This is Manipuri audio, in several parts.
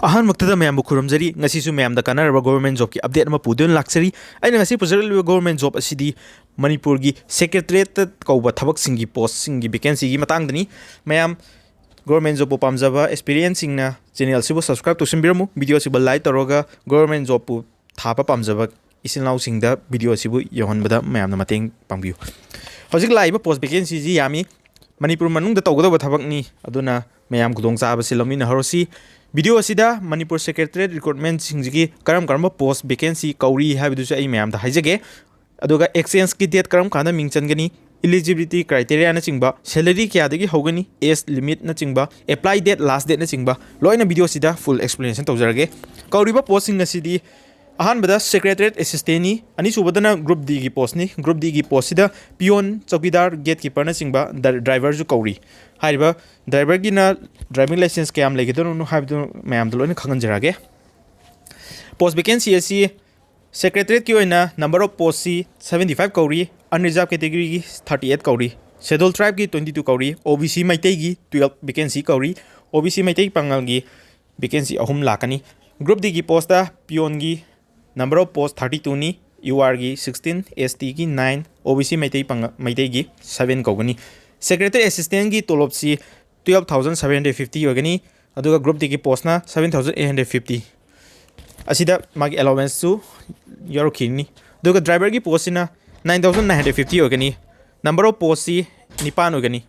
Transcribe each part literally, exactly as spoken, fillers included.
ꯑꯍꯥꯟꯕꯃꯛꯇꯗ ꯃꯌꯥꯝꯕꯨ ꯈꯨꯔꯨꯝꯖꯔꯤ꯫ ꯉꯁꯤꯁꯨ ꯃꯌꯥꯝꯗ ꯀꯥꯟꯅꯔꯕ government jobꯀꯤ update ꯑꯃ ꯄꯨꯗꯨꯅ ꯂꯥꯛꯆꯔꯤ꯫ ꯑꯩꯅ ꯉꯁꯤ ꯄꯨꯖꯔꯛꯂꯤꯕ government job ꯑꯁꯤꯗꯤ ꯃꯅꯤꯄꯨꯔꯒꯤ Secretariatꯇ ꯀꯧꯕ ꯊꯕꯛꯁꯤꯡꯒꯤ postꯁꯤꯡꯒꯤ vacancyꯒꯤ ꯃꯇꯥꯡꯗꯅꯤ꯫ ꯃꯌꯥꯝ government jobꯄꯨ ꯄꯥꯝꯖꯕ aspirantꯁꯤꯡꯅ channelꯁꯤꯕꯨ subscribe ꯇꯧꯁꯤꯟꯕꯤꯔꯝꯃꯨ꯫ Video ꯑꯁꯤꯕꯨ like ꯇꯧꯔꯒ government jobꯄꯨ ꯊꯥꯕ ꯄꯥꯝꯖꯕ ꯏꯆꯤꯜ ꯏꯅꯥꯎꯁꯤꯡꯗ video ꯑꯁꯤꯕꯨ ꯌꯧꯍꯟꯕꯗ ꯃꯌꯥꯝꯅ ꯃꯇꯦꯡ ꯄꯥꯡꯕꯤꯌꯨ꯫ ꯍꯧꯖꯤꯛ ꯂꯥꯛꯏꯕ post vacancyꯁꯤ ꯌꯥꯝꯃꯤ꯫ ꯃꯅꯤꯄꯨꯔ ꯃꯅꯨꯡꯗ ꯇꯧꯒꯗꯕ ꯊꯕꯛꯅꯤ꯫ ꯑꯗꯨꯅ ꯃꯌꯥꯝ ꯈꯨꯗꯣꯡꯆꯥꯕꯁꯤ ꯂꯧꯃꯤꯟꯅꯍꯧꯔꯁꯤ꯫ Video ꯑꯁꯤꯗ ꯃꯅꯤꯄꯨꯔ Secretariat recruitmentꯁꯤꯡꯁꯤꯒꯤ ꯀꯔꯝ ꯀꯔꯝꯕ post vacancy ꯀꯧꯔꯤ ꯍꯥꯏꯕꯗꯨꯁꯨ ꯑꯩ ꯃꯌꯥꯝꯗ ꯍꯥꯏꯖꯒꯦ꯫ ꯑꯗꯨꯒ exchangeꯀꯤ date ꯀꯔꯝ ꯀꯥꯟꯗ ꯃꯤꯡ ꯆꯟꯒꯅꯤ, eligibility criteriaꯅꯆꯤꯡꯕ, salary ꯀꯌꯥꯗꯒꯤ ꯍꯧꯒꯅꯤ, age limitꯅꯆꯤꯡꯕ, apply date, last dateꯅꯆꯤꯡꯕ ꯂꯣꯏꯅ video ꯑꯁꯤꯗ full explanation ꯇꯧꯖꯔꯒꯦ꯫ ꯀꯧꯔꯤꯕ postꯁꯤꯡ ꯑꯁꯤꯗꯤ ꯑꯍꯥꯟꯕꯗ Secretariat Assistantꯅꯤ, ꯑꯅꯤꯁꯨꯕꯗꯅ Group Dꯒꯤ postꯅꯤ꯫ Group Dꯒꯤ postꯁꯤꯗ peon, chowkidar, gatekeeperꯅꯆꯤꯡꯕ, ꯗ-, driverꯁꯨ ꯀꯧꯔꯤ꯫ ꯍꯥꯏꯔꯤꯕ driverꯒꯤꯅ driving licence ꯀꯌꯥꯝ ꯂꯩꯒꯗꯕꯅꯣ ꯍꯥꯏꯕꯗꯨ ꯃꯌꯥꯝꯗ ꯂꯣꯏꯅ ꯈꯪꯍꯟꯖꯔꯛꯑꯒꯦ꯫ Post vacancy ꯑꯁꯤ Secretariatꯀꯤ ꯑꯣꯏꯅ number of postꯁꯤ seventy five ꯀꯧꯔꯤ, unreserved categoryꯒꯤ thirty eight ꯀꯧꯔꯤ, Scheduled tribeꯀꯤ twenty two ꯀꯧꯔꯤ, OBC ꯃꯩꯇꯩꯒꯤ twelve vacancy ꯀꯧꯔꯤ, OBC Meitei ꯄꯥꯉꯜꯒꯤ vacancy ꯑꯍꯨꯝ ꯂꯥꯛꯀꯅꯤ꯫ Group Dꯒꯤ postꯇ peonꯒꯤ number of post thirty twoꯅꯤ, URꯒꯤ sixteen, STꯒꯤ nine, OBC Meitei ꯄꯥꯉ-, ꯃꯩꯇꯩꯒꯤ seven ꯀꯧꯒꯅꯤ꯫ Secretariat Assistantꯀꯤ ꯇꯣꯂꯣꯞꯁꯤ twelve thousand seven hundred fifty ꯑꯣꯏꯒꯅꯤ, ꯑꯗꯨꯒ Group Dꯒꯤ postꯅ seven thousand eight hundred fifty꯫ ꯑꯁꯤꯗ ꯃꯥꯒꯤ allowanceꯁꯨ ꯌꯥꯎꯔꯛꯈꯤꯅꯤ꯫ ꯑꯗꯨꯒ driverꯒꯤ postꯁꯤꯅ nine thousand nine hundred fifty ꯑꯣꯏꯒꯅꯤ꯫ Number of postꯁꯤ ꯅꯤꯄꯥꯟ ꯑꯣꯏꯒꯅꯤ꯫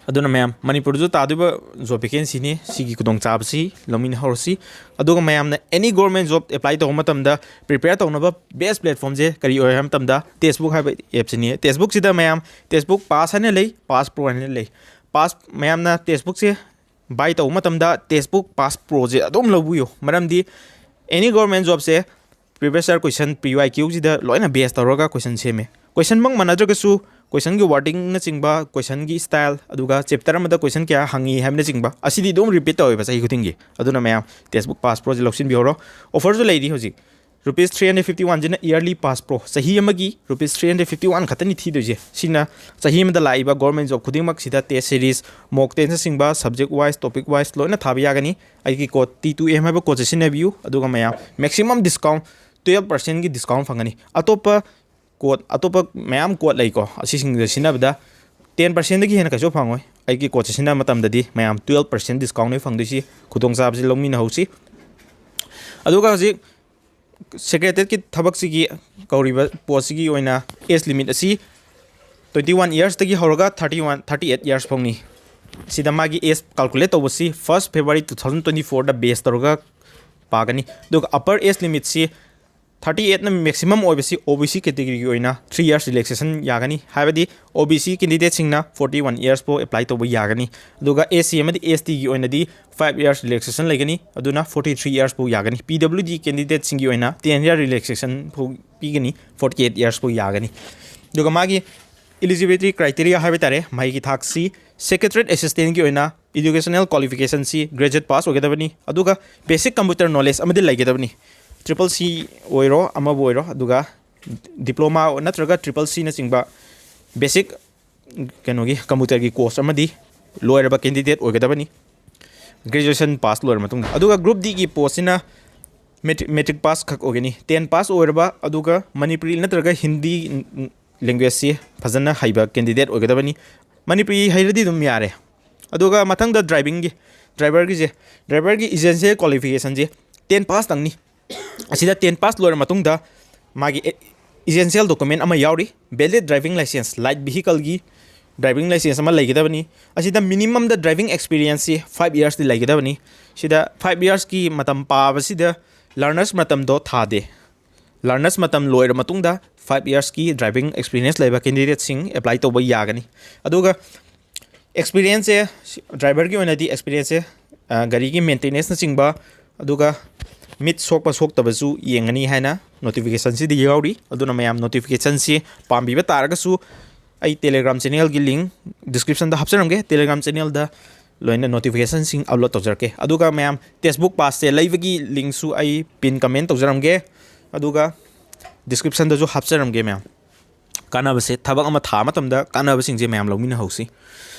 ꯑꯗꯨꯅ ꯃꯌꯥꯝ, ꯃꯅꯤꯄꯨꯔꯗꯁꯨ ꯇꯥꯗꯣꯏꯕ job vacancyꯅꯤ꯫ ꯁꯤꯒꯤ ꯈꯨꯗꯣꯡꯆꯥꯕꯁꯤ ꯂꯧꯃꯤꯟꯅꯍꯧꯔꯁꯤ꯫ ꯑꯗꯨꯒ ꯃꯌꯥꯝꯅ any government job apply ꯇꯧꯕ ꯃꯇꯝꯗ prepare ꯇꯧꯅꯕ best platformꯁꯦ ꯀꯔꯤ ꯑꯣꯏ ꯍꯥꯏꯕ ꯃꯇꯝꯗ, Testbook ꯍꯥꯏꯕ appꯁꯤꯅꯤ꯫ Testbookꯁꯤꯗ ꯃꯌꯥꯝ Testbook Pass ꯍꯥꯏꯅ ꯂꯩ, Pass Pro ꯍꯥꯏꯅ ꯂꯩ꯫ Pass, ꯃꯌꯥꯝꯅ Testbookꯁꯦ buy ꯇꯧꯕ ꯃꯇꯝꯗ Testbook Pass Proꯁꯦ ꯑꯗꯨꯝ ꯂꯧꯕꯤꯌꯨ꯫ ꯃꯔꯝꯗꯤ any government jobꯁꯦ previous year question, PYQꯁꯤꯗ ꯂꯣꯏꯅ base ꯇꯧꯔꯒ question ꯁꯦꯝꯃꯦ꯫ Questionꯃꯛ ꯃꯥꯟꯅꯗ꯭ꯔꯒꯁꯨ questionꯒꯤ wordingꯅꯆꯤꯡꯕ, questionꯒꯤ style, ꯑꯗꯨꯒ chapter ꯑꯃꯗ question ꯀꯌꯥ ꯍꯪꯉꯤ ꯍꯥꯏꯕꯅꯆꯤꯡꯕ ꯑꯁꯤꯗꯤ ꯑꯗꯨꯝ repeat ꯇꯧꯋꯦꯕ ꯆꯍꯤ ꯈꯨꯗꯤꯡꯒꯤ꯫ ꯑꯗꯨꯅ ꯃꯌꯥꯝ Testbook Pass Proꯁꯦ ꯂꯧꯁꯤꯟꯕꯤꯍꯧꯔꯣ꯫ Offerꯁꯨ ꯂꯩꯔꯤ ꯍꯧꯖꯤꯛ꯫ Rupees three hundred fifty one ꯁꯤꯅ yearly pass pro, ꯆꯍꯤ ꯑꯃꯒꯤ rupees three hundred fifty one ꯈꯛꯇꯅꯤ ꯊꯤꯗꯣꯏꯁꯦ꯫ ꯁꯤꯅ ꯆꯍꯤ ꯑꯃꯗ ꯂꯥꯛꯏꯕ government job ꯈꯨꯗꯤꯡꯃꯛꯁꯤꯗ test series, mock test ꯅꯆꯤꯡꯕ subject wise, topic wise ꯂꯣꯏꯅ ꯊꯥꯕ ꯌꯥꯒꯅꯤ꯫ ꯑꯩꯒꯤ code T two M ꯍꯥꯏꯕ code ꯁꯦ ꯁꯤꯖꯤꯟꯅꯕꯤꯌꯨ, ꯑꯗꯨꯒ ꯃꯌꯥꯝ maximum discount, twelve percent ꯒꯤ discount ꯐꯪꯒꯅꯤ꯫ ꯑꯇꯣꯞꯄ code, ꯑꯇꯣꯞꯄ ꯃꯌꯥꯝ code ꯂꯩꯀꯣ, ꯑꯁꯤꯁꯤꯡꯗ ꯁꯤꯖꯤꯟꯅꯕꯗ ten percent ꯗꯒꯤ ꯍꯦꯟꯅ ꯀꯩꯁꯨ ꯐꯪꯉꯣꯏ꯫ ꯑꯩꯒꯤ code ꯁꯦ ꯁꯤꯖꯤꯟꯅꯕ ꯃꯇꯝꯗꯗꯤ ꯃꯌꯥꯝ twelve percent discount ꯅꯦ ꯐꯪꯗꯣꯏꯁꯤ꯫ ꯈꯨꯗꯣꯡꯆꯥꯕꯁꯤ ꯂꯧꯃꯤꯟꯅꯍꯧꯁꯤ꯫ ꯑꯗꯨꯒ ꯍꯧꯖꯤꯛ secretariat ꯀꯤ ꯊꯕꯛꯁꯤꯒꯤ ꯀꯧꯔꯤꯕ post ꯁꯤꯒꯤ ꯑꯣꯏꯅ age limit ꯑꯁꯤ twenty one years ꯇꯒꯤ ꯍꯧꯔꯒ thirty one, thirty eight years ꯐꯥꯎꯅꯤ꯫ ꯁꯤꯗ ꯃꯥꯒꯤ age calculate ꯇꯧꯕꯁꯤ first February two thousand twenty four ꯗ base ꯇꯧꯔꯒ ꯄꯥꯒꯅꯤ꯫ ꯑꯗꯨꯒ upper age limit ꯁꯤ thirty eight ꯅ maximum ꯑꯣꯏꯕꯁꯤ O B C category ꯒꯤ ꯑꯣꯏꯅ three years relaxation ꯌꯥꯒꯅꯤ, ꯍꯥꯏꯕꯗꯤ O B C candidate ꯁꯤꯡꯅ forty one years ꯐꯥꯎ apply ꯇꯧꯕ ꯌꯥꯒꯅꯤ꯫ ꯑꯗꯨꯒ S C ꯑꯃꯗꯤ S T ꯒꯤ ꯑꯣꯏꯅꯗꯤ five years relaxation ꯂꯩꯒꯅꯤ, ꯑꯗꯨꯅ forty three years ꯐꯥꯎ ꯌꯥꯒꯅꯤ꯫ P W D candidate ꯁꯤꯡꯒꯤ ꯑꯣꯏꯅ ten year relaxation ꯐꯥꯎ ꯄꯤꯒꯅꯤ, forty eight years ꯐꯥꯎ ꯌꯥꯒꯅꯤ꯫ ꯑꯗꯨꯒ ꯃꯥꯒꯤ eligibility criteria ꯍꯥꯏꯕ ꯇꯥꯔꯦ, ꯃꯍꯩꯒꯤ ꯊꯥꯛꯁꯤ secretariat assistant ꯀꯤ ꯑꯣꯏꯅ educational qualification ꯁꯤ graduate pass ꯑꯣꯏꯒꯗꯕꯅꯤ, ꯑꯗꯨꯒ basic computer knowledge ꯑꯃꯗꯤ ꯂꯩꯒꯗꯕꯅꯤ꯫ Triple C ꯑꯣꯏꯔꯣ, ꯑꯃꯕꯨ ꯑꯣꯏꯔꯣ, ꯑꯗꯨꯒ diploma ꯅꯠꯇ꯭ꯔꯒ triple C ꯅꯆꯤꯡꯕ basic ꯀꯩꯅꯣꯒꯤ computer ꯒꯤ course ꯑꯃꯗꯤ ꯂꯣꯏꯔꯕ candidate ꯑꯣꯏꯒꯗꯕꯅꯤ, graduation pass ꯂꯣꯏꯔ ꯃꯇꯨꯡꯗ꯫ ꯑꯗꯨꯒ group D ꯒꯤ post ꯁꯤꯅ matric, matric pass ꯈꯛ ꯑꯣꯏꯒꯅꯤ, ten pass ꯑꯣꯏꯔꯕ, ꯑꯗꯨꯒ ꯃꯅꯤꯄꯨꯔꯤ ꯅꯠꯇ꯭ꯔꯒ ꯍꯤꯟꯗꯤ language ꯁꯤ ꯐꯖꯅ ꯍꯩꯕ candidate ꯑꯣꯏꯒꯗꯕꯅꯤ꯫ ꯃꯅꯤꯄꯨꯔꯤ ꯍꯩꯔꯗꯤ ꯑꯗꯨꯝ ꯌꯥꯔꯦ꯫ ꯑꯗꯨꯒ ꯃꯊꯪꯗ driving ꯒꯤ, driver ꯒꯤꯁꯦ, driver ꯒꯤ essential qualification ꯁꯦ ten pass ꯇꯪꯅꯤ꯫ ꯑꯁꯤꯗ ten pass ꯂꯣꯏꯔ ꯃꯇꯨꯡꯗ ꯃꯥꯒꯤ essential document ꯑꯃ ꯌꯥꯎꯔꯤ, valid driving license, light vehicle ꯒꯤ driving license ꯑꯃ ꯂꯩꯒꯗꯕꯅꯤ꯫ ꯑꯁꯤꯗ minimum ꯗ driving experience ꯁꯤ five years ꯇꯤ ꯂꯩꯒꯗꯕꯅꯤ꯫ ꯁꯤꯗ five years ꯀꯤ ꯃꯇꯝ ꯄꯥꯕꯁꯤꯗ learners ꯃꯇꯝꯗꯣ ꯊꯥꯗꯦ꯫ Learners ꯃꯇꯝ ꯂꯣꯏꯔ ꯃꯇꯨꯡꯗ five years ꯀꯤ driving experience ꯂꯩꯕ candidate ꯁꯤꯡ apply ꯇꯧꯕ ꯌꯥꯒꯅꯤ꯫ ꯑꯗꯨꯒ experience ꯁꯦ, driver ꯒꯤ ꯑꯣꯏꯅꯗꯤ experience ꯁꯦ, ꯑ, ꯒꯥꯔꯤꯒꯤ maintenance ꯅꯆꯤꯡꯕ, ꯑꯗꯨꯒ ꯃꯤꯠ ꯁꯣꯛꯄ ꯁꯣꯛꯇꯕꯁꯨ ꯌꯦꯡꯒꯅꯤ ꯍꯥꯏꯅ notification ꯁꯤꯗ ꯌꯥꯎꯔꯤ꯫ ꯑꯗꯨꯅ ꯃꯌꯥꯝ notification ꯁꯤ ꯄꯥꯝꯕꯤꯕ ꯇꯥꯔꯒꯁꯨ ꯑꯩ Telegram channel ꯒꯤ link description ꯗ ꯍꯥꯞꯆꯔꯝꯒꯦ꯫ Telegram channel ꯗ ꯂꯣꯏꯅ notification ꯁꯤꯡ upload ꯇꯧꯖꯔꯛꯀꯦ꯫ ꯑꯗꯨꯒ ꯃꯌꯥꯝ test book pass ꯁꯦ ꯂꯩꯕꯒꯤ link ꯁꯨ ꯑꯩ pin comment ꯇꯧꯖꯔꯝꯒꯦ꯫ ꯑꯗꯨꯒ ꯗꯤꯁꯀ꯭ꯔꯤꯞꯁꯟꯗꯁꯨ ꯍꯥꯞꯆꯔꯝꯒꯦ ꯃꯌꯥꯝ꯫ ꯀꯥꯟꯅꯕꯁꯦ, ꯊꯕꯛ ꯑꯃ ꯊꯥ ꯃꯇꯝꯗ ꯀꯥꯟꯅꯕꯁꯤꯡꯁꯦ ꯃꯌꯥꯝ ꯂꯧꯃꯤꯟꯅꯍꯧꯁꯤ꯫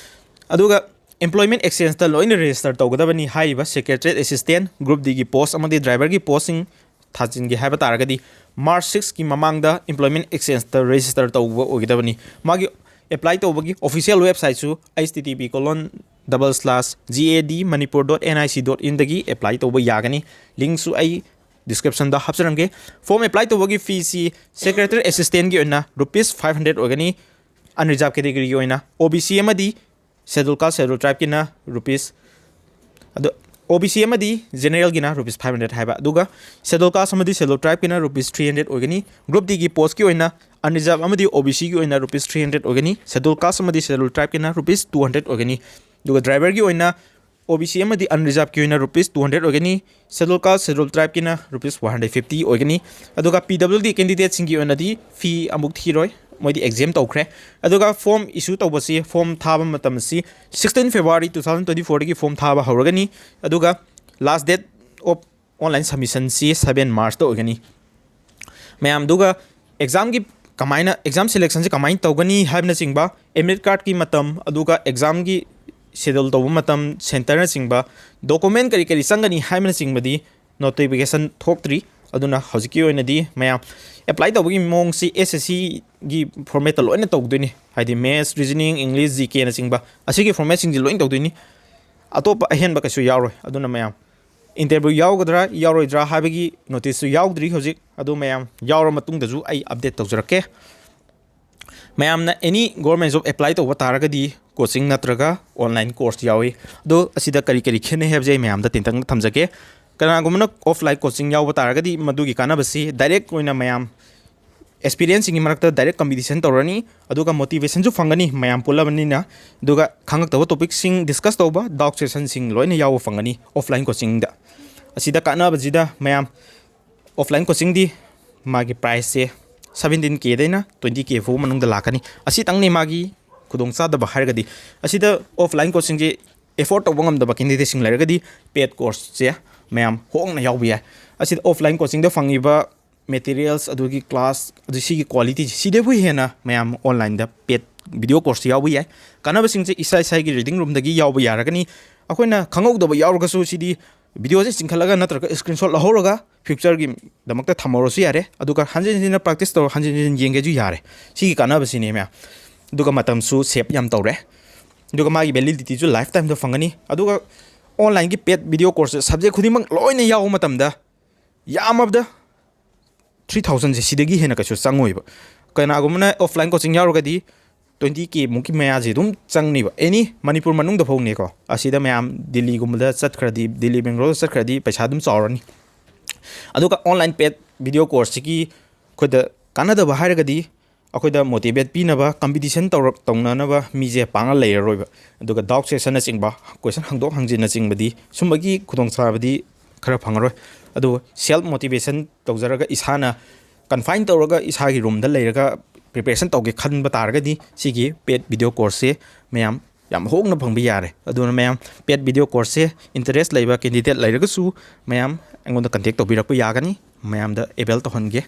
ꯑꯗꯨꯒ employment exchangeꯇ ꯂꯣꯏꯅ register ꯇꯧꯒꯗꯕꯅꯤ꯫ ꯍꯥꯏꯔꯤꯕ secretariat assistant, group Dꯒꯤ post ꯑꯃꯗꯤ driverꯒꯤ postꯁꯤꯡ ꯊꯥꯖꯤꯟꯒꯦ ꯍꯥꯏꯕ ꯇꯥꯔꯒꯗꯤ March sixꯀꯤ ꯃꯃꯥꯡꯗ employment exchangeꯇ register ꯇꯧꯕ ꯑꯣꯏꯒꯗꯕꯅꯤ꯫ ꯃꯥꯒꯤ apply ꯇꯧꯕꯒꯤ official websiteꯁꯨ H T T P colon double slash G A D manipur dot N I C dot inꯗꯒꯤ apply ꯇꯧꯕ ꯌꯥꯒꯅꯤ꯫ Linkꯁꯨ ꯑꯩ descriptionꯗ ꯍꯥꯞꯆꯔꯝꯒꯦ꯫ Form apply ꯇꯧꯕꯒꯤ feeꯁꯤ secretariat assistantꯀꯤ ꯑꯣꯏꯅ rupees five hundred ꯑꯣꯏꯒꯅꯤ꯫ Unreserved categoryꯒꯤ ꯑꯣꯏꯅ O B C ꯑꯃꯗꯤ scheduled caste, scheduled tribeꯀꯤꯅ rupees, ꯑꯗꯣ O B C ꯑꯃꯗꯤ generalꯒꯤꯅ rupees five hundred ꯍꯥꯏꯕ, ꯑꯗꯨꯒ scheduled caste ꯑꯃꯗꯤ scheduled tribeꯀꯤꯅ rupees three hundred ꯑꯣꯏꯒꯅꯤ꯫ Group Dꯒꯤ postꯀꯤ ꯑꯣꯏꯅ unreserved ꯑꯃꯗꯤ O B Cꯒꯤ ꯑꯣꯏꯅ rupees three hundred ꯑꯣꯏꯒꯅꯤ꯫ Scheduled caste ꯑꯃꯗꯤ scheduled tribeꯀꯤꯅ rupees two hundred ꯑꯣꯏꯒꯅꯤ꯫ ꯑꯗꯨꯒ driverꯒꯤ ꯑꯣꯏꯅ O B C ꯑꯃꯗꯤ unreservedꯀꯤ ꯑꯣꯏꯅ rupees two hundred ꯑꯣꯏꯒꯅꯤ꯫ Scheduled caste, scheduled tribeꯀꯤꯅ rupees one hundred fifty ꯑꯣꯏꯒꯅꯤ꯫ ꯑꯗꯨꯒ P W D candidateꯁꯤꯡꯒꯤ ꯑꯣꯏꯅꯗꯤ fee ꯑꯃꯨꯛ ꯊꯤꯔꯣꯏ, ꯃꯣꯏꯗꯤ exempt ꯇꯧꯈ꯭ꯔꯦ꯫ ꯑꯗꯨꯒ form issue ꯇꯧꯕꯁꯤ, form ꯊꯥꯕ ꯃꯇꯝ ꯑꯁꯤ sixteen February two thousand twenty fourꯗꯒꯤ form ꯊꯥꯕ ꯍꯧꯔꯒꯅꯤ꯫ ꯑꯗꯨꯒ last date of online submissionꯁꯤ seven Marchꯇ ꯑꯣꯏꯒꯅꯤ꯫ ꯃꯌꯥꯝꯗꯨꯒ examꯒꯤ ꯀꯃꯥꯏꯅ, exam selectionꯁꯦ ꯀꯃꯥꯏꯅ ꯇꯧꯒꯅꯤ ꯍꯥꯏꯕꯅꯆꯤꯡꯕ, admit cardꯀꯤ ꯃꯇꯝ, ꯑꯗꯨꯒ examꯒꯤ schedule ꯇꯧꯕ ꯃꯇꯝ, centreꯅꯆꯤꯡꯕ, document ꯀꯔꯤ ꯀꯔꯤ ꯆꯪꯒꯅꯤ ꯍꯥꯏꯕꯅꯆꯤꯡꯕꯗꯤ notification ꯊꯣꯛꯇ꯭ꯔꯤ꯫ ꯑꯗꯨꯅ ꯍꯧꯖꯤꯛꯀꯤ ꯑꯣꯏꯅꯗꯤ ꯃꯌꯥꯝ apply ꯇꯧꯕꯒꯤ ꯃꯑꯣꯡꯁꯤ S S Cꯒꯤ formatꯇ ꯂꯣꯏꯅ ꯇꯧꯗꯣꯏꯅꯤ, ꯍꯥꯏꯗꯤ maths, reasoning, English, G Kꯅꯆꯤꯡꯕ ꯑꯁꯤꯒꯤ formatꯁꯤꯡꯁꯤ ꯂꯣꯏꯅ ꯇꯧꯗꯣꯏꯅꯤ꯫ ꯑꯇꯣꯞꯄ ꯑꯍꯦꯟꯕ ꯀꯩꯁꯨ ꯌꯥꯎꯔꯣꯏ꯫ ꯑꯗꯨꯅ ꯃꯌꯥꯝ interview ꯌꯥꯎꯒꯗ꯭ꯔꯥ ꯌꯥꯎꯔꯣꯏꯗ꯭ꯔꯥ ꯍꯥꯏꯕꯒꯤ noticeꯁꯨ ꯌꯥꯎꯗ꯭ꯔꯤ ꯍꯧꯖꯤꯛ꯫ ꯑꯗꯨ ꯃꯌꯥꯝ ꯌꯥꯎꯔ ꯃꯇꯨꯡꯗꯁꯨ ꯑꯩ update ꯇꯧꯖꯔꯛꯀꯦ꯫ ꯃꯌꯥꯝꯅ any government job apply ꯇꯧꯕ ꯇꯥꯔꯒꯗꯤ coaching ꯅꯠꯇ꯭ꯔꯒ online course ꯌꯥꯎꯏ꯫ ꯑꯗꯣ ꯑꯁꯤꯗ ꯀꯔꯤ ꯀꯔꯤ ꯈꯦꯠꯅꯩ ꯍꯥꯏꯕꯁꯦ ꯑꯩ ꯃꯌꯥꯝꯗ ꯇꯦꯟꯇꯛꯅ ꯊꯝꯖꯒꯦ꯫ ꯀꯅꯥꯒꯨꯝꯕꯅ offline coaching ꯌꯥꯎꯕ ꯇꯥꯔꯒꯗꯤ ꯃꯗꯨꯒꯤ ꯀꯥꯟꯅꯕꯁꯤ direct ꯑꯣꯏꯅ ꯃꯌꯥꯝ experienceꯁꯤꯡꯒꯤ ꯃꯔꯛꯇ direct competition ꯇꯧꯔꯅꯤ, ꯑꯗꯨꯒ motivationꯁꯨ ꯐꯪꯒꯅꯤ ꯃꯌꯥꯝ ꯄꯨꯜꯂꯕꯅꯤꯅ꯫ ꯑꯗꯨꯒ ꯈꯪꯉꯛꯇꯕ topicꯁꯤꯡ discuss ꯇꯧꯕ, doubt sessionꯁꯤꯡ ꯂꯣꯏꯅ ꯌꯥꯎꯕ ꯐꯪꯒꯅꯤ offline coachingꯗ꯫ ꯑꯁꯤꯗ ꯀꯥꯟꯅꯕꯁꯤꯗ ꯃꯌꯥꯝ, offline coachingꯗꯤ ꯃꯥꯒꯤ priceꯁꯦ seventeen Kꯗꯩꯅ twenty K ꯐꯥꯎ ꯃꯅꯨꯡꯗ ꯂꯥꯛꯀꯅꯤ꯫ ꯑꯁꯤꯇꯪꯅꯤ ꯃꯥꯒꯤ ꯈꯨꯗꯣꯡꯆꯥꯗꯕ ꯍꯥꯏꯔꯒꯗꯤ꯫ ꯑꯁꯤꯗ offline coachingꯁꯦ afford ꯇꯧꯕ ꯉꯝꯗꯕ candidateꯁꯤꯡ ꯂꯩꯔꯒꯗꯤ paid courseꯁꯦ ꯃꯌꯥꯝ ꯍꯣꯡꯅ ꯌꯥꯎꯕ ꯌꯥꯏ꯫ ꯑꯁꯤꯗ offline coachingꯗ ꯐꯪꯉꯤꯕ materials, ꯑꯗꯨꯒꯤ class, ꯑꯗꯨ ꯁꯤꯒꯤ quality ꯁꯤꯗꯕꯨ ꯍꯦꯟꯅ ꯃꯌꯥꯝ online-ꯗ paid video course ꯌꯥꯎꯕ ꯌꯥꯏ꯫ ꯀꯥꯟꯅꯕꯁꯤꯡꯁꯦ ꯏꯁꯥ ꯏꯁꯥꯒꯤ reading room-ꯗꯒꯤ ꯌꯥꯎꯕ ꯌꯥꯔꯒꯅꯤ꯫ ꯑꯩꯈꯣꯏꯅ ꯈꯪꯍꯧꯗꯕ ꯌꯥꯎꯔꯒꯁꯨ ꯁꯤꯗꯤ video-ꯁꯦ ꯆꯤꯡꯈꯠꯂꯒ ꯅꯠꯇ꯭ꯔꯒ screenshot ꯂꯧꯍꯧꯔꯒ future-ꯒꯤꯗꯃꯛꯇ ꯊꯝꯍꯧꯔꯁꯨ ꯌꯥꯔꯦ꯫ ꯑꯗꯨꯒ ꯍꯟꯖꯤꯟ ꯍꯟꯖꯤꯟꯅ practice ꯇꯧꯔ ꯍꯟꯖꯤꯟ ꯍꯟꯖꯤꯟ ꯌꯦꯡꯒꯦꯁꯨ ꯌꯥꯔꯦ꯫ ꯁꯤꯒꯤ ꯀꯥꯟꯅꯕꯁꯤꯅꯦ ꯃꯌꯥꯝ꯫ ꯑꯗꯨꯒ ꯃꯇꯝꯁꯨ save ꯌꯥꯝ ꯇꯧꯔꯦ꯫ ꯑꯗꯨꯒ ꯃꯥꯒꯤ validity-ꯁꯨ lifetime-ꯗ ꯐꯪꯒꯅꯤ꯫ ꯑꯗꯨꯒ online-ꯒꯤ paid video course subject ꯈꯨꯗꯤꯡꯃꯛ ꯂꯣꯏꯅ ꯌꯥꯎꯕ ꯃꯇꯝꯗ ꯌꯥꯝꯃꯕꯗ three thousand-ꯁꯦ ꯁꯤꯗꯒꯤ ꯍꯦꯟꯅ ꯀꯩꯁꯨ ꯆꯪꯉꯣꯏꯕ꯫ ꯀꯅꯥꯒꯨꯝꯕꯅ offline coaching ꯌꯥꯎꯔꯒꯗꯤ twenty K ꯃꯨꯛꯀꯤ ꯃꯌꯥꯁꯦ ꯑꯗꯨꯝ ꯆꯪꯅꯤꯕ, any ꯃꯅꯤꯄꯨꯔ ꯃꯅꯨꯡꯗ ꯐꯥꯎꯅꯦꯀꯣ꯫ ꯑꯁꯤꯗ ꯃꯌꯥꯝ ꯗꯤꯜꯂꯤꯒꯨꯝꯕꯗ ꯆꯠꯈ꯭ꯔꯗꯤ, ꯗꯤꯜꯂꯤ ꯕꯦꯡꯒ꯭ꯂꯣꯔꯗ ꯆꯠꯈ꯭ꯔꯗꯤ ꯄꯩꯁꯥ ꯑꯗꯨꯝ ꯆꯥꯎꯔꯅꯤ꯫ ꯑꯗꯨꯒ online paid video course-ꯁꯤꯒꯤ ꯑꯩꯈꯣꯏꯗ ꯀꯥꯟꯅꯗꯕ ꯍꯥꯏꯔꯒꯗꯤ ꯑꯩꯈꯣꯏꯗ motivate ꯄꯤꯅꯕ, competition ꯇꯧꯔꯛ-, ꯇꯧꯅꯅꯕ ꯃꯤꯁꯦ ꯄꯥꯡꯅ ꯂꯩꯔꯔꯣꯏꯕ꯫ ꯑꯗꯨꯒ doubt session-ꯅꯆꯤꯡꯕ, question ꯍꯪꯗꯣꯛ ꯍꯪꯖꯤꯟꯅꯆꯤꯡꯕꯗꯤ, ꯁꯨꯝꯕꯒꯤ ꯈꯨꯗꯣꯡꯆꯥꯕꯗꯤ ꯈꯔ ꯐꯪꯉꯔꯣꯏ꯫ ꯑꯗꯨꯕꯨ self motivation ꯇꯧꯖꯔꯒ, ꯏꯁꯥꯅ confine ꯇꯧꯔꯒ ꯏꯁꯥꯒꯤ room-ꯗ ꯂꯩꯔꯒ preparation ꯇꯧꯒꯦ ꯈꯟꯕ ꯇꯥꯔꯒꯗꯤ ꯁꯤꯒꯤ paid video course-ꯁꯦ ꯃꯌꯥꯝ ꯌꯥꯝ ꯍꯣꯡꯅ ꯐꯪꯕ ꯌꯥꯔꯦ꯫ ꯑꯗꯨꯅ ꯃꯌꯥꯝ paid video course-ꯁꯦ interest ꯂꯩꯕ candidate ꯂꯩꯔꯒꯁꯨ ꯃꯌꯥꯝ ꯑꯩꯉꯣꯟꯗ contact ꯇꯧꯕꯤꯔꯛꯄ ꯌꯥꯒꯅꯤ, ꯃꯌꯥꯝꯗ avail ꯇꯧꯍꯟꯒꯦ꯫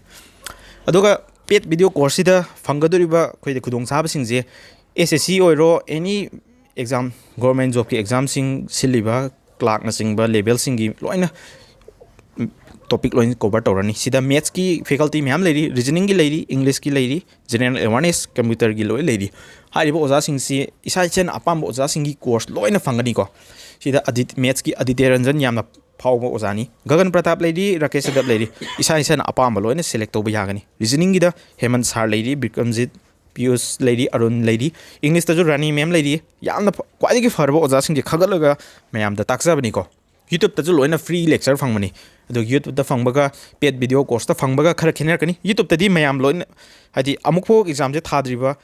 ꯑꯗꯨꯒ paid video course-ꯁꯤꯗ ꯐꯪꯒꯗꯧꯔꯤꯕ ꯑꯩꯈꯣꯏꯗ ꯈꯨꯗꯣꯡꯆꯥꯕꯁꯤꯡꯁꯦ, S S C ꯑꯣꯏꯔꯣ, any exam, government job-ꯀꯤ exam-ꯁꯤꯡ ꯁꯤꯜꯂꯤꯕ clerk-ꯅꯆꯤꯡꯕ level-ꯁꯤꯡꯒꯤ ꯂꯣꯏꯅ topic ꯂꯣꯏꯅ cover ꯇꯧꯔꯅꯤ꯫ ꯁꯤꯗ maths-ꯀꯤ faculty ꯃꯌꯥꯝ ꯂꯩꯔꯤ, reasoning-ꯒꯤ ꯂꯩꯔꯤ, English-ꯀꯤ ꯂꯩꯔꯤ, general awareness, computer-ꯒꯤ ꯂꯣꯏ ꯂꯩꯔꯤ꯫ ꯍꯥꯏꯔꯤꯕ ꯑꯣꯖꯥꯁꯤꯡꯁꯤ ꯏꯁꯥ ꯏꯁꯥꯅ ꯑꯄꯥꯝꯕ ꯑꯣꯖꯥꯁꯤꯡꯒꯤ course ꯂꯣꯏꯅ ꯐꯪꯒꯅꯤꯀꯣ꯫ ꯁꯤꯗ ꯑꯗꯤꯠ-, maths-ꯀꯤ ꯑꯗꯤꯇ꯭ꯌ ꯔꯟꯖꯟ ꯌꯥꯝꯅ ꯐꯥꯎꯕ ꯑꯣꯖꯥꯅꯤ꯫ ꯒꯒꯟ ꯄ꯭ꯔꯇꯥꯞ ꯂꯩꯔꯤ, ꯔꯥꯀꯦꯁ ꯌꯥꯗꯕ ꯂꯩꯔꯤ꯫ ꯏꯁꯥ ꯏꯁꯥꯅ ꯑꯄꯥꯝꯕ ꯂꯣꯏꯅ select ꯇꯧꯕ ꯌꯥꯒꯅꯤ꯫ Reasoning-ꯒꯤꯗ ꯍꯦꯃꯟ ꯁꯥꯔ ꯂꯩꯔꯤ, ꯕꯤꯀ꯭ꯔꯝꯖꯤꯠ, ꯄꯤꯌꯨꯁ ꯂꯩꯔꯤ, ꯑꯔꯨꯟ ꯂꯩꯔꯤ꯫ English-ꯇꯁꯨ ꯔꯥꯅꯤ ꯃꯦꯝ ꯂꯩꯔꯤ꯫ ꯌꯥꯝꯅ ꯐ-, ꯈ꯭ꯋꯥꯏꯗꯒꯤ ꯐꯔꯕ ꯑꯣꯖꯥꯁꯤꯡꯁꯦ ꯈꯟꯒꯠꯂꯒ ꯃꯌꯥꯝꯗ ꯇꯥꯛꯆꯕꯅꯤꯀꯣ꯫ YouTube-ꯇꯁꯨ ꯂꯣꯏꯅ free lecture ꯐꯪꯕꯅꯤ꯫ ꯑꯗꯣ YouTube-ꯇ ꯐꯪꯕꯒ paid video course-ꯇ ꯐꯪꯕꯒ ꯈꯔ ꯈꯦꯠꯅꯔꯛꯀꯅꯤ꯫ YouTube-ꯇꯗꯤ ꯃꯌꯥꯝ ꯂꯣꯏꯅ, ꯍꯥꯏꯗꯤ, ꯑꯃꯨꯛꯐꯥꯎ exam-ꯁꯦ ꯊꯥꯗ꯭ꯔꯤꯕ,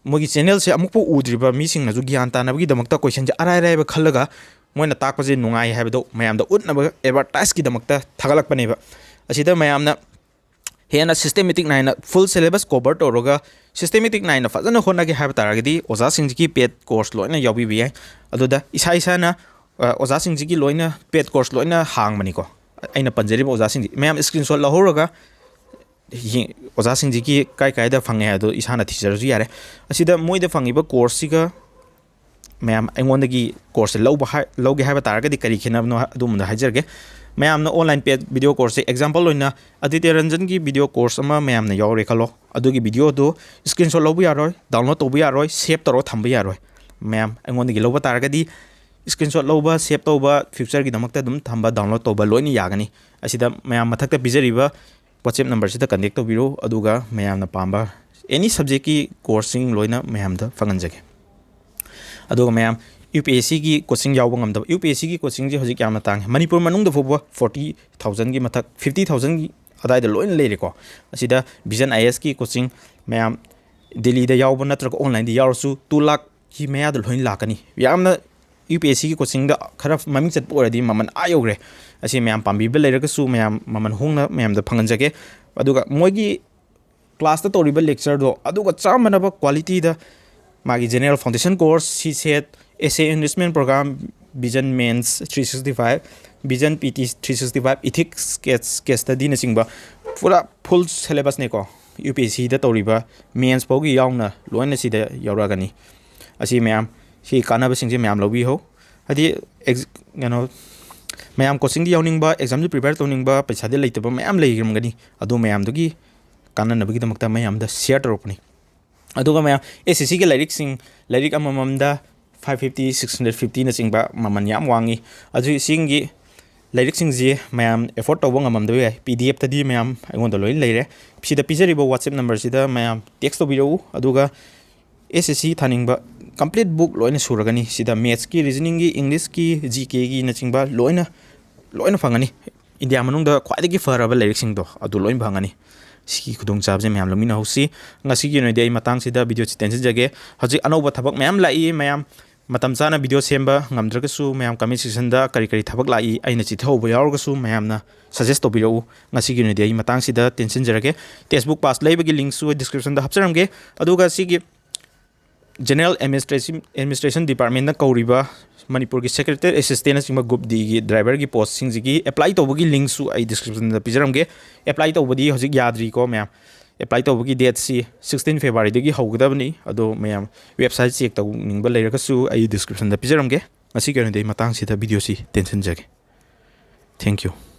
ꯃꯣꯏꯒꯤ channel-ꯁꯦ ꯑꯃꯨꯛꯐꯥꯎ ꯎꯗ꯭ꯔꯤꯕ ꯃꯤꯁꯤꯡꯅꯁꯨ ꯒ꯭ꯌꯥꯟ ꯇꯥꯅꯕꯒꯤꯗꯃꯛꯇ question-ꯁꯦ ꯑꯔꯥꯏ ꯑꯔꯥꯏꯕ ꯈꯜꯂꯒ ꯃꯣꯏꯅ ꯇꯥꯛꯄꯁꯦ ꯅꯨꯡꯉꯥꯏ ꯍꯥꯏꯕꯗꯣ ꯃꯌꯥꯝꯗ ꯎꯠꯅꯕ advertise-ꯀꯤꯗꯃꯛꯇ ꯊꯥꯒꯠꯂꯛꯄꯅꯦꯕ꯫ ꯑꯁꯤꯗ ꯃꯌꯥꯝꯅ ꯍꯦꯟꯅ systematic ꯅꯥꯏꯅ full syllabus cover ꯇꯧꯔꯒ systematic ꯅꯥꯏꯅ ꯐꯖꯅ ꯍꯣꯠꯅꯒꯦ ꯍꯥꯏꯕ ꯇꯥꯔꯒꯗꯤ ꯑꯣꯖꯥꯁꯤꯡꯁꯤꯒꯤ paid course ꯂꯣꯏꯅ ꯌꯥꯎꯕꯤꯕ ꯌꯥꯏ꯫ ꯑꯗꯨꯗ ꯏꯁꯥ ꯏꯁꯥꯅ, ꯑ, ꯑꯣꯖꯥꯁꯤꯡꯁꯤꯒꯤ ꯂꯣꯏꯅ paid course ꯂꯣꯏꯅ ꯍꯥꯡꯕꯅꯤꯀꯣ꯫ ꯑꯩꯅ ꯄꯟꯖꯔꯤꯕ ꯑꯣꯖꯥꯁꯤꯡꯁꯤ ꯃꯌꯥꯝ screenshot ꯂꯧꯍꯧꯔꯒ ꯌꯦꯡ-, ꯑꯣꯖꯥꯁꯤꯡꯁꯤꯒꯤ ꯀꯥꯏ ꯀꯥꯏꯗ ꯐꯪꯉꯦ ꯍꯥꯏꯗꯣ ꯏꯁꯥꯅ ꯊꯤꯖꯔꯁꯨ ꯌꯥꯔꯦ꯫ ꯑꯁꯤꯗ ꯃꯣꯏꯗ ꯐꯪꯉꯤꯕ ꯀꯣꯔꯁꯁꯤꯒ ꯃꯌꯥꯝ ꯑꯩꯉꯣꯟꯗꯒꯤ ꯀꯣꯔꯁꯁꯦ ꯂꯧꯕ ꯍꯥꯏ-, ꯂꯧꯒꯦ ꯍꯥꯏꯕ ꯇꯥꯔꯒꯗꯤ ꯀꯔꯤ ꯈꯦꯠꯅꯕꯅꯣ ꯍꯥꯏ-, ꯑꯗꯨꯝꯕꯗ ꯍꯥꯏꯖꯔꯒꯦ꯫ ꯃꯌꯥꯝꯅ online paid video courseꯁꯦ example ꯑꯣꯏꯅ ꯑꯗꯤꯇ꯭ꯌ ꯔꯟꯖꯟꯒꯤ video course ꯑꯃ ꯃꯌꯥꯝꯅ ꯌꯥꯎꯔꯦ ꯈꯜꯂꯣ꯫ ꯑꯗꯨꯒꯤ videoꯗꯨ screenshot ꯂꯧꯕ ꯌꯥꯔꯣꯏ, download ꯇꯧꯕ ꯌꯥꯔꯣꯏ, save ꯇꯧꯔꯒ ꯊꯝꯕ ꯌꯥꯔꯣꯏ꯫ ꯃꯌꯥꯝ ꯑꯩꯉꯣꯟꯗꯒꯤ ꯂꯧꯕ ꯇꯥꯔꯒꯗꯤ screenshot ꯂꯧꯕ, save ꯇꯧꯕ, futureꯒꯤꯗꯃꯛꯇ ꯑꯗꯨꯝ ꯊꯝꯕ, download ꯇꯧꯕ ꯂꯣꯏꯅ ꯌꯥꯒꯅꯤ꯫ ꯑꯁꯤꯗ ꯃꯌꯥꯝ ꯃꯊꯛꯇ ꯄꯤꯖꯔꯤꯕ WhatsApp numberꯁꯤꯗ contact ꯇꯧꯕꯤꯔꯣ, ꯑꯗꯨꯒ ꯃꯌꯥꯝꯅ ꯄꯥꯝꯕ any subjectꯀꯤ courseꯁꯤꯡ ꯂꯣꯏꯅ ꯃꯌꯥꯝꯗ ꯐꯪꯍꯟꯖꯒꯦ꯫ ꯑꯗꯨꯒ ꯃꯌꯥꯝ UPSCꯒꯤ coaching ꯌꯥꯎꯕ ꯉꯝꯗꯕ, UPSCꯒꯤ coachingꯁꯦ ꯍꯧꯖꯤꯛ ꯌꯥꯝꯅ ꯇꯥꯡꯉꯤ꯫ ꯃꯅꯤꯄꯨꯔ ꯃꯅꯨꯡꯗ ꯐꯥꯎꯕ forty thousandꯒꯤ ꯃꯊꯛ, fifty thousandꯒꯤ ꯑꯗꯥꯏꯗ ꯂꯣꯏꯅ ꯂꯩꯔꯦꯀꯣ꯫ ꯑꯁꯤꯗ Vision IASꯀꯤ coaching ꯃꯌꯥꯝ ꯗꯦꯜꯂꯤꯗ ꯌꯥꯎꯕ ꯅꯠꯇ꯭ꯔꯒ onlineꯗ ꯌꯥꯎꯔꯁꯨ two lakhꯀꯤ ꯃꯌꯥꯗ ꯂꯣꯏꯅ ꯂꯥꯛꯀꯅꯤ꯫ ꯌꯥꯝꯅ UPSCꯒꯤ coachingꯗ ꯈꯔ ꯃꯃꯤꯡ ꯆꯠꯄ ꯑꯣꯏꯔꯗꯤ ꯃꯃꯜ ꯑꯥ ꯌꯧꯈ꯭ꯔꯦ꯫ ꯑꯁꯤ ꯃꯌꯥꯝ ꯄꯥꯝꯕꯤꯕ ꯂꯩꯔꯒꯁꯨ ꯃꯌꯥꯝ ꯃꯃꯜ ꯍꯣꯡꯅ ꯃꯌꯥꯝꯗ ꯐꯪꯍꯟꯖꯒꯦ꯫ ꯑꯗꯨꯒ ꯃꯣꯏꯒꯤ classꯇ ꯇꯧꯔꯤꯕ lectureꯗꯣ ꯑꯗꯨꯒ ꯆꯞ ꯃꯥꯟꯅꯕ qualityꯗ ꯃꯥꯒꯤ general foundation course, CSAT, essay enrichment program, Vision Mains three sixty five, Vision PT three sixty five, ethics, case, case studyꯅꯆꯤꯡꯕ ꯄꯨꯔꯥ full syllabusꯅꯦꯀꯣ꯫ UPSCꯗ ꯇꯧꯔꯤꯕ mains ꯐꯥꯎꯒꯤ ꯌꯥꯎꯅ ꯂꯣꯏꯅ ꯁꯤꯗ ꯌꯥꯎꯔꯛꯑꯒꯅꯤ꯫ ꯑꯁꯤ ꯃꯌꯥꯝ, ꯁꯤ ꯀꯥꯟꯅꯕꯁꯤꯡꯁꯦ ꯃꯌꯥꯝ ꯂꯧꯕꯤꯍꯧ꯫ ꯍꯥꯏꯗꯤ ex-, ꯀꯩꯅꯣ, ꯃꯌꯥꯝ coachingꯗꯤ ꯌꯥꯎꯅꯤꯡꯕ, examꯗꯤ prepare ꯇꯧꯅꯤꯡꯕ, ꯄꯩꯁꯥꯗꯤ ꯂꯩꯇꯕ ꯃꯌꯥꯝ ꯂꯩꯔꯝꯒꯅꯤ꯫ ꯑꯗꯨ ꯃꯌꯥꯝꯗꯨꯒꯤ ꯀꯥꯟꯅꯅꯕꯒꯤꯗꯃꯛꯇ ꯃꯌꯥꯝꯗ share ꯇꯧꯔꯛꯄꯅꯤ꯫ ꯑꯗꯨꯒ ꯃꯌꯥꯝ SSCꯒꯤ ꯂꯥꯏꯔꯤꯛꯁꯤꯡ, ꯂꯥꯏꯔꯤꯛ ꯑꯃꯃꯝꯗ five fifty, six hundred fiftyꯅꯆꯤꯡꯕ ꯃꯃꯜ ꯌꯥꯝ ꯋꯥꯡꯉꯤ꯫ ꯑꯗꯨ ꯁꯤꯒꯤ ꯂꯥꯏꯔꯤꯛꯁꯤꯡꯁꯤ ꯃꯌꯥꯝ afford ꯇꯧꯕ ꯉꯝꯃꯝꯗꯕ ꯌꯥꯏ꯫ PDFꯇꯗꯤ ꯃꯌꯥꯝ ꯑꯩꯉꯣꯟꯗ ꯂꯣꯏꯅ ꯂꯩꯔꯦ꯫ ꯁꯤꯗ ꯄꯤꯖꯔꯤꯕ WhatsApp numberꯁꯤꯗ ꯃꯌꯥꯝ text ꯇꯧꯕꯤꯔꯛꯎ, ꯑꯗꯨꯒ SSC ꯊꯥꯅꯤꯡꯕ complete book ꯂꯣꯏꯅ ꯁꯨꯔꯒꯅꯤ꯫ ꯁꯤꯗ mathsꯀꯤ, reasoningꯒꯤ, Englishꯀꯤ, GKꯒꯤꯅꯆꯤꯡꯕ ꯂꯣꯏꯅ, ꯂꯣꯏꯅ ꯐꯪꯒꯅꯤ꯫ ꯏꯟꯗꯤꯌꯥ ꯃꯅꯨꯡꯗ ꯈ꯭ꯋꯥꯏꯗꯒꯤ ꯐꯔꯕ ꯂꯥꯏꯔꯤꯛꯁꯤꯡꯗꯣ ꯑꯗꯨ ꯂꯣꯏ ꯐꯪꯒꯅꯤ꯫ ꯁꯤꯒꯤ ꯈꯨꯗꯣꯡꯆꯥꯕꯁꯦ ꯃꯌꯥꯝ ꯂꯧꯃꯤꯟꯅꯍꯧꯁꯤ꯫ ꯉꯁꯤꯒꯤ ꯑꯣꯏꯅꯗꯤ ꯑꯩ ꯃꯇꯥꯡꯁꯤꯗ videoꯁꯤ ꯇꯦꯟꯁꯤꯟꯖꯒꯦ꯫ ꯍꯧꯖꯤꯛ ꯑꯅꯧꯕ ꯊꯕꯛ ꯃꯌꯥꯝ ꯂꯥꯛꯏ, ꯃꯌꯥꯝ ꯃꯇꯝ ꯆꯥꯅ video ꯁꯦꯝꯕ ꯉꯝꯗ꯭ꯔꯒꯁꯨ ꯃꯌꯥꯝ comment sectionꯗ ꯀꯔꯤ ꯀꯔꯤ ꯊꯕꯛ ꯂꯥꯛꯏ ꯑꯩꯅ ꯆꯤꯊꯍꯧꯕ ꯌꯥꯎꯔꯒꯁꯨ ꯃꯌꯥꯝꯅ suggest ꯇꯧꯕꯤꯔꯛꯎ꯫ ꯉꯁꯤꯒꯤ ꯑꯣꯏꯅꯗꯤ ꯑꯩ ꯃꯇꯥꯡꯁꯤꯗ ꯇꯦꯟꯁꯤꯟꯖꯔꯒꯦ꯫ Textbook pass ꯂꯩꯕꯒꯤ linkꯁꯨ ꯑꯩ descriptionꯗ ꯍꯥꯞꯆꯔꯝꯒꯦ꯫ ꯑꯗꯨꯒ ꯁꯤꯒꯤ General Administration Administration Departmentꯅ ꯀꯧꯔꯤꯕ ꯃꯅꯤꯄꯨꯔꯒꯤ Secretariat Assistantꯅꯆꯤꯡꯕ Group Dꯒꯤ driverꯒꯤ postꯁꯤꯡꯁꯤꯒꯤ apply ꯇꯧꯕꯒꯤ linkꯁꯨ ꯑꯩ descriptionꯗ ꯄꯤꯖꯔꯝꯒꯦ꯫ Apply ꯇꯧꯕꯗꯤ ꯍꯧꯖꯤꯛ ꯌꯥꯗ꯭ꯔꯤꯀꯣ ꯃꯌꯥꯝ꯫ Apply ꯇꯧꯕꯒꯤ dateꯁꯤ sixteen Februaryꯗꯒꯤ ꯍꯧꯒꯗꯕꯅꯤ꯫ ꯑꯗꯣ ꯃꯌꯥꯝ website check ꯇꯧꯅꯤꯡꯕ ꯂꯩꯔꯒꯁꯨ ꯑꯩ descriptionꯗ ꯄꯤꯖꯔꯝꯒꯦ꯫ ꯉꯁꯤꯒꯤ ꯑꯣꯏꯅꯗꯤ ꯑꯩ ꯃꯇꯥꯡꯁꯤꯗ videoꯁꯤ ꯇꯦꯟꯁꯤꯟꯖꯒꯦ꯫ Thank you꯫